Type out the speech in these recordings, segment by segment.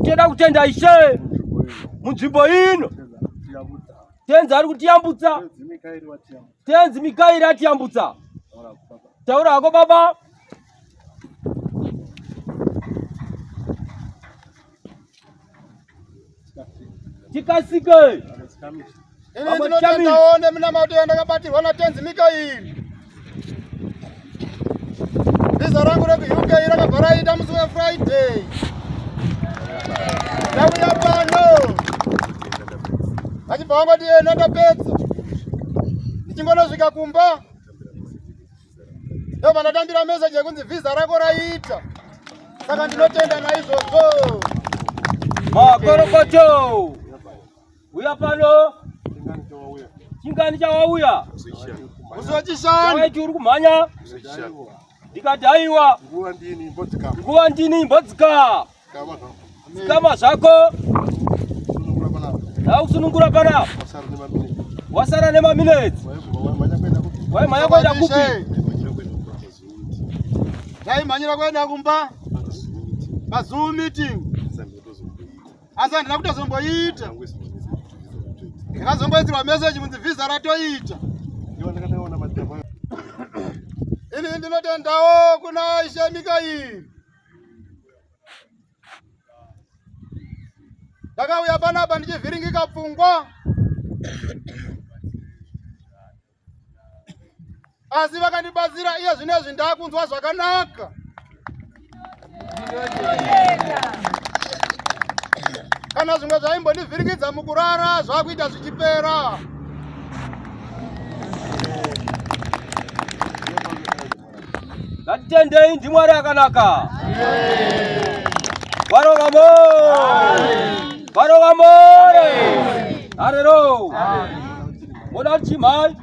Tinoda kutenda Ishe munzvimbo ino. Tenzi ari kutiyambutsa. Tenzi Mikaeri atiyambutsa. Taura hako baba. Tikasike. Ini ndinotendawo neminamato yandakabatirwa naTenzi Mikaeri. Visa rangu rekuUK rakabva raita musi weFriday. Ndauya pano. Vachibva vangoti ena ndapedza. Ndichingonosvika kumba. Ndobva ndatambira message yekunzi visa rako raita. Saka ndinotenda naizvozvo. Makorokoto. Uya pano. Chingani chawauya? Musi wechishanu. Chawaiti uri kumhanya? Ndikati aiwa. Nguva ndini imbodzika. Nguva ndini imbodzika. Dzikama zvako. Ndakusunungura panapa. Wasara nemaminetsi. Waimhanya kuenda kupi? Ndaimhanyira kuenda kumba. PaZoom meeting. Asi handina kutozomboita. Ndakazongoitirwa message kunzi visa ratoita. Ini ndinotendawo kuna Ishe Mikairi. Ndakauya panapa ndichivhiringika pfungwa. Asi vakandibatsira iye zvinezvi ndakunzwa zvakanaka. Kana zvimwe zvaimbondivhiringidza mukurara zvakuita zvichipera. Ngatitendei ndiMwari akanaka. Varova Varova more. Arero. Moda chimai.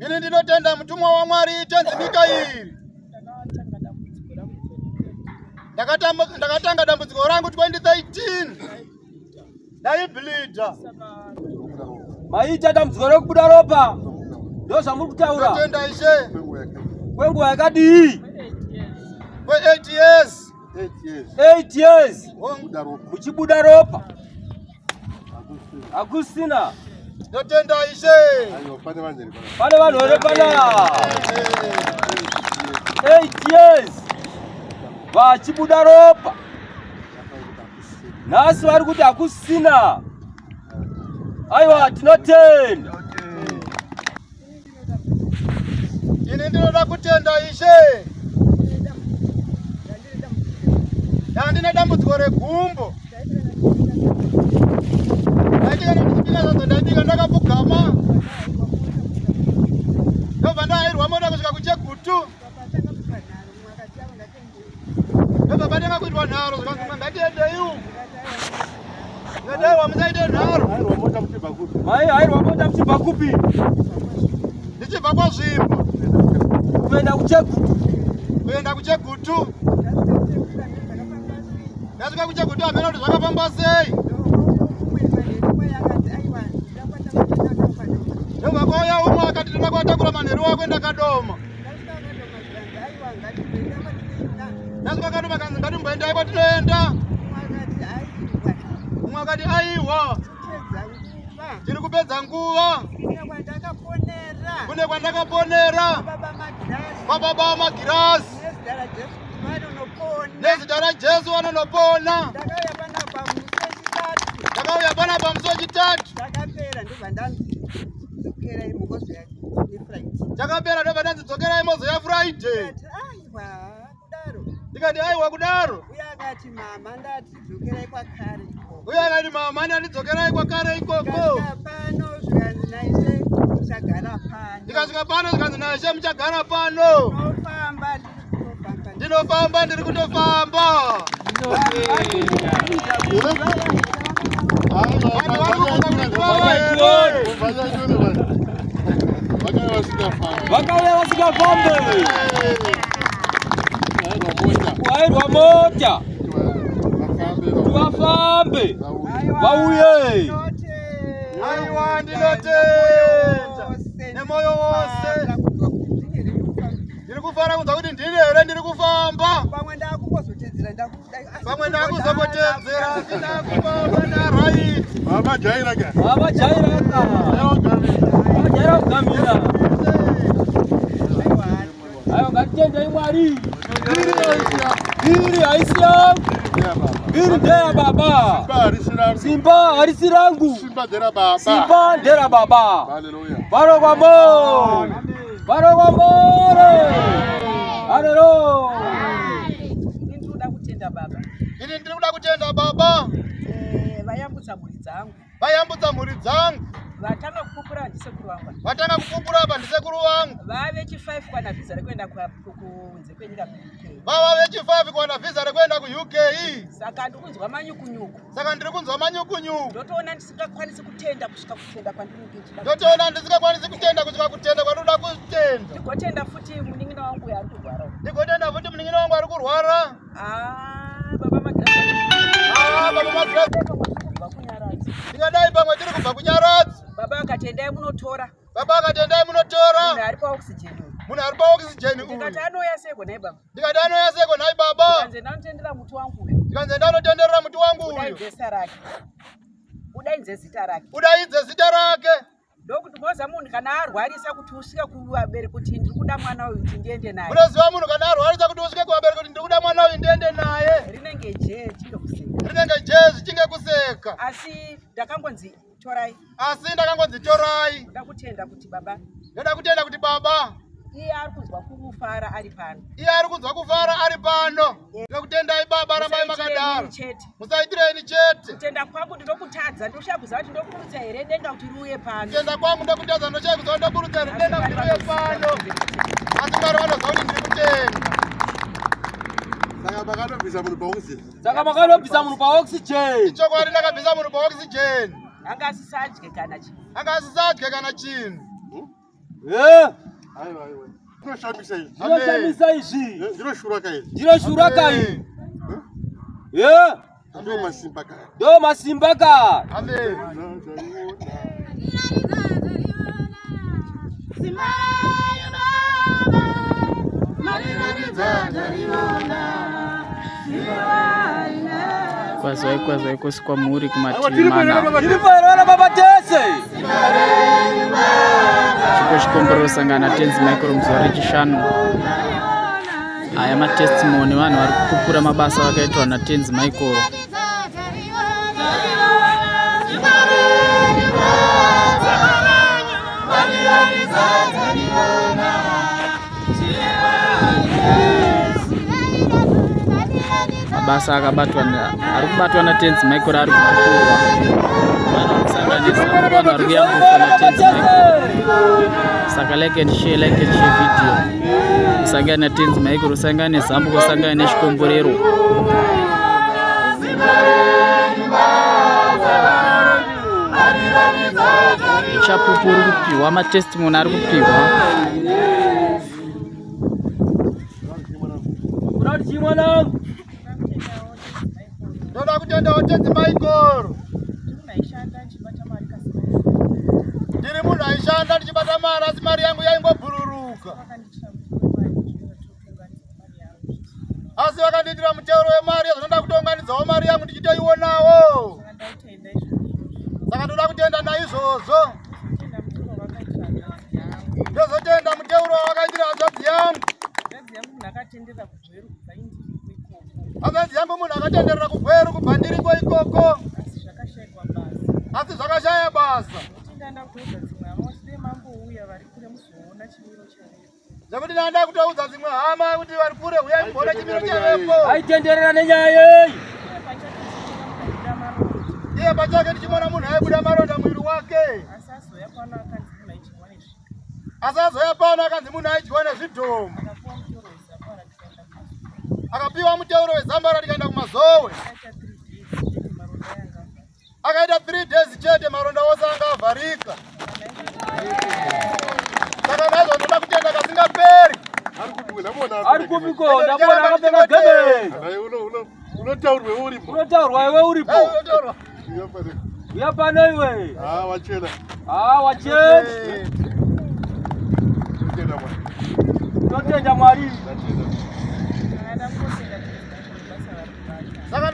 Ini ndinotenda mutumwa waMwari Tenzi Mikairi. Ndakatanga dambudziko rangu 2013. Ndaibleeda. Maita dambudziko rekubuda ropa. Ndozvamuri kutaura. Ndinotenda Ishe. Kwenguva yakadii? Kwe 8 years. 8 years. Muchibuda ropa. Hakusina. Ndotenda Ishe. Pane vanhu here pana? 8 years. Vachibuda ropa. Nhasi vari kuti hakusina. Aiwa tinotenda. Ini ndinoda kutenda Ishe. Ndandine dambudziko regumbo. Ndaiti kana ndichibika sadza ndaibika ndakapfugama. Ndobva ndahairwa mota kusvika kuChegutu. Ndobva patanga kuitwa nharo zvikanzi ngatiendei uku. Ndikati musaite nharo. Mai hairwa mota muchibva kupi? Ndichibva kwaZvimba. Kuenda kuChegutu. Kuenda kuChegutu. Ndasvika kuChegutu hameno kuti zvakafamba sei. Ndobva kwauya umwe akati ndinoda kuvatakura manheru wako ndakadoma. Ndasvika kadoma kanzi ngatimboendai kwatinoenda. Umwe akati aiwa. Tiri kupedza nguva. Kune kwandakaponera. Kwababa Magirazi. Nezita raJesu vanonopona. Ndakauya panapa musi wechitatu. Chakapera ndobva ndanzi dzokerai mozoya Friday. Ndikati aiwa kudaro. Uye akati mama ndati dzokerai kwakare ikoko. Uye akati mama ndati dzokerai kwakare ikoko. Pano zvikanzi naIshe muchagara pano. Ndikasvika pano zvikanzi naIshe muchagara pano. Ndinofamba ndinofamba ndiri kutofamba. Vakauya vasingafambe. Kuhairwa mota. Vafambe. Vauye. Aiwa ndinotenda nemoyo wose. Ndiri kufara kunzwa kuti ndini here ndiri kufamba. Pamwe ndaku ndakuzongotedzera ndakudai. Pamwe ndakuzongotedzera asi ndakupa right. Vamajaira ka. Vavajaira ka. Vajaira kugamira. Aiwa, ngatitendei Mwari. Mbiri haisi yangu, mbiri ndeya Baba. Simba harisi rangu. Simba harisi rangu, Simba ndera Baba. simba ndera Baba. Hallelujah. Varokwamore, varokwamore, haleluya. Ini ndinoda kutenda Baba. Ini ndiri kuda kutenda Baba. Vayambutsa mhuri dzangu. Vayambutsa mhuri dzangu. Vatanga kupupura ndisekuru vangu. Vatanga kupupura apa ndisekuru vangu. Vave chi5 kuwana vhisa rekuenda kunze kwenyika, kuUK. Vava vechi5 kuwana vhisa rekuenda kuUK. Saka ndikunzwa manyukunyuku. Saka ndiri kunzwa manyukunyuku. Ndotoona ndisingakwanisi kutenda kusvika kutenda kwandinenge ndichida. Ndotoona ndisingakwanisi kutenda kusvika kutenda kwandinoda kutenda. Ndigotenda futi munin'ina wangu uyo ari kurwara. Ndigotenda futi munin'ina wangu ari kurwara. Ah, Baba Magirazi. Ah, Baba Magirazi. Kubva Kunyaradzi. Ndingadai pamwe tiri kubva Kunyaradzi. Baba akati, "Endai munotora." Baba akati, "Endai munotora." Munhu ari paoxygen uyu. Munhu ari paoxygen uyu. Ndikati, "Anouya seko nhai Baba?" Ndikati, "Anouya seko nhai Baba?" Ndikanzi, "Ndanotenderera muti wangu uyu." Ndikanzi, "Ndanotenderera muti wangu uyu." Udaidze zita rake, udaidze zita rake. Udaidze zita rake. Ndokuti moza munhu kana arwarisa, kuti usvike kuvabereki kuti ndiri kuda mwana uyu kuti ndiende naye. Unoziva munhu kana arwarisa, kuti usvike kuvabereki kuti ndiri kuda mwana uyu ndiende naye. Rinenge jee chinge kuseka. Rinenge jee zvichinge kuseka. Asi ndakangonzi, "Torai." Asi ndakangonzi, "Torai." Ndoda kutenda kuti Baba, Ndoda kutenda kuti Baba, iye ari kunzwa kufara ari pano. Iye ari kunzwa kufara ari pano. Ndokutendai Baba, rambai makadaro. Musaitireni chete. Musaitireni chete. Kutenda kwangu ndinokutadza, ndoshaya kuziva kuti ndokurutsa here denga kuti riuye pano. Kutenda kwangu ndokutadza, ndoshaya kuziva ndokurutsa here denga kuti riuye pano, asi Mwari vanoziva kuti ndiri kutenda. Saka makatobvisa munhu paoxygen? Saka makanobvisa munhu paoxygen? Chokwadi, ndakabvisa munhu paoxygen. Anga asisadye kana chinhu. Anga asisadye kana chinhu. Aiwa, aiwa. Zvinoshamisa izvi. Zvinoshamisa izvi. Ndinoshura ka izvi. Ndinoshura kai. Ndiwo masimba ka. Ndo masimba ka. Amen. Kwazwai, kwazwai kwose kwamuri kumativi mana. Tiripo here Baba tese? Chipo chikomborero kusangana naTenzi Michael muzuva rechishanu. Aya matestimony, vanhu vari kupupura mabasa vakaitwa naTenzi Michael. Mabasa akabatwa ari kubatwa naTenzi Michael ari kupupurwa. Vanhu vari kusanganisa, vanhu vari kuyambuka naTenzi Michael. Saka like and share, like and share video. Usangane naTenzi Michael, usangane nezambuko, usangane nechikomborero. Uchapupu uri kupiwa, matestimony ari kupiwa. Unati chii mwanangu? Ndoda kutendawo Tenzi Michael. Ndiri munhu aishanda ndichibata mari, asi mari yangu yaingobhururuka, asi vakandiitira muteuro wemari zvinoda kutounganidzawo mari yangu ndichitoionawo. Saka ndoda kutenda naizvozvo. Ndozotenda muteuro wavakaitira hanzvadzi yangu. Hanzvadzi yangu munhu akatenderera kuGweru kubva ndiriko ikoko, asi zvakashaya basa zvekuti ndanda kutoudza dzimwe hama kuti vari kure, huyai muone chimiro chevepo. Aitenderera nenyaya yeyi? Iye pachake ndichimuona munhu aibuda maronda muviri wake, asi azoya pano akanzi munhu aidyiwa nezvidhoma. Akapiwa muteuro wezambara tikaenda kuMazowe. Akaita 3 days chete, maronda ose anga avharika. Saka naizvo ndoda kutenda kasingaperi. Ari kupi? Ndamuona. Ari kupiko? Ndamuona akapfeka gemenzi. Unotaurwe uripo. Unotaurwa iwe uripo. Eh, unotaurwa. Uya pano iwe. Ah, wachena. Ah, wachena. Totenda Mwari. Totenda Mwari. Totenda.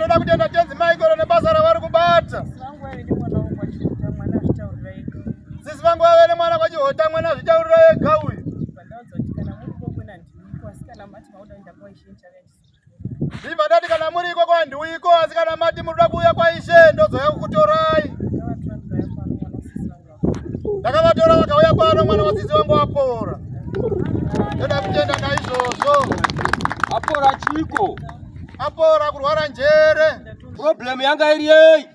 ndoda kutenda Tenzi Michael nebasa ravari kubata. Sisi vangu vave nemwana kwaChihota, mwana azvitaurira ega uyu. Ndibva ndati kana muri iko kwandiuiko, asi kana mati muri kuda kuuya kwaIshe, ndozouya kukutorai. Ndakavatora vakauya pano, mwana wasisi wangu apora. Ndoda kutenda naizvozvo. Apora chiko? Apora kurwara njere. Problem yanga iri yei?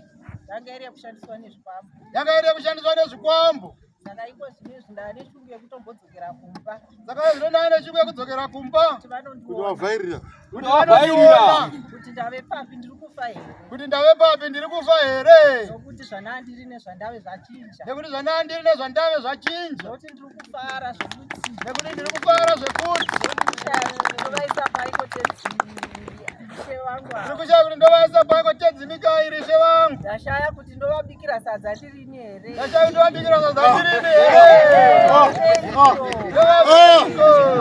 Yanga iri yekushandiswa nezvikwambo. Yanga iri yekushandiswa nezvikwambo. Saka iko zvino izvi ndane shungu yekutombodzokera kumba. Saka zvino ndane shungu yekudzokera kumba. Kuti vanondiona. Kuti vavhairira. Kuti vanondiona. Kuti ndave papi ndiri kufa here. Kuti ndave papi ndiri kufa here. Nokuti zvandandiri nezvandave zvachinja. Nekuti zvandandiri nezvandave zvachinja. Nokuti ndiri kufara zvekuti. Nekuti ndiri kufara zvekuti. Ndovaisa paiko Tenzi Ishe vangu. Ndiri kushaya kuti ndovaisa paiko Tenzi Mikairi Ishe vangu. Ndashaya kuti ndovabikira sadza ndirini here. Ndashaya kuti ndovabikira sadza ndirini here.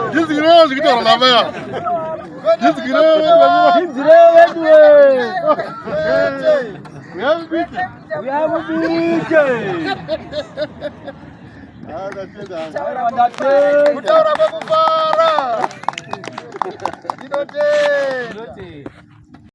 Ndinzwirewo zvikuitaura namai. Ndinzwirewo. Ndinzwirewo veduwe. Uyai mubike. Uyai mubike. Kutaura kwekufara. Ndinotenda.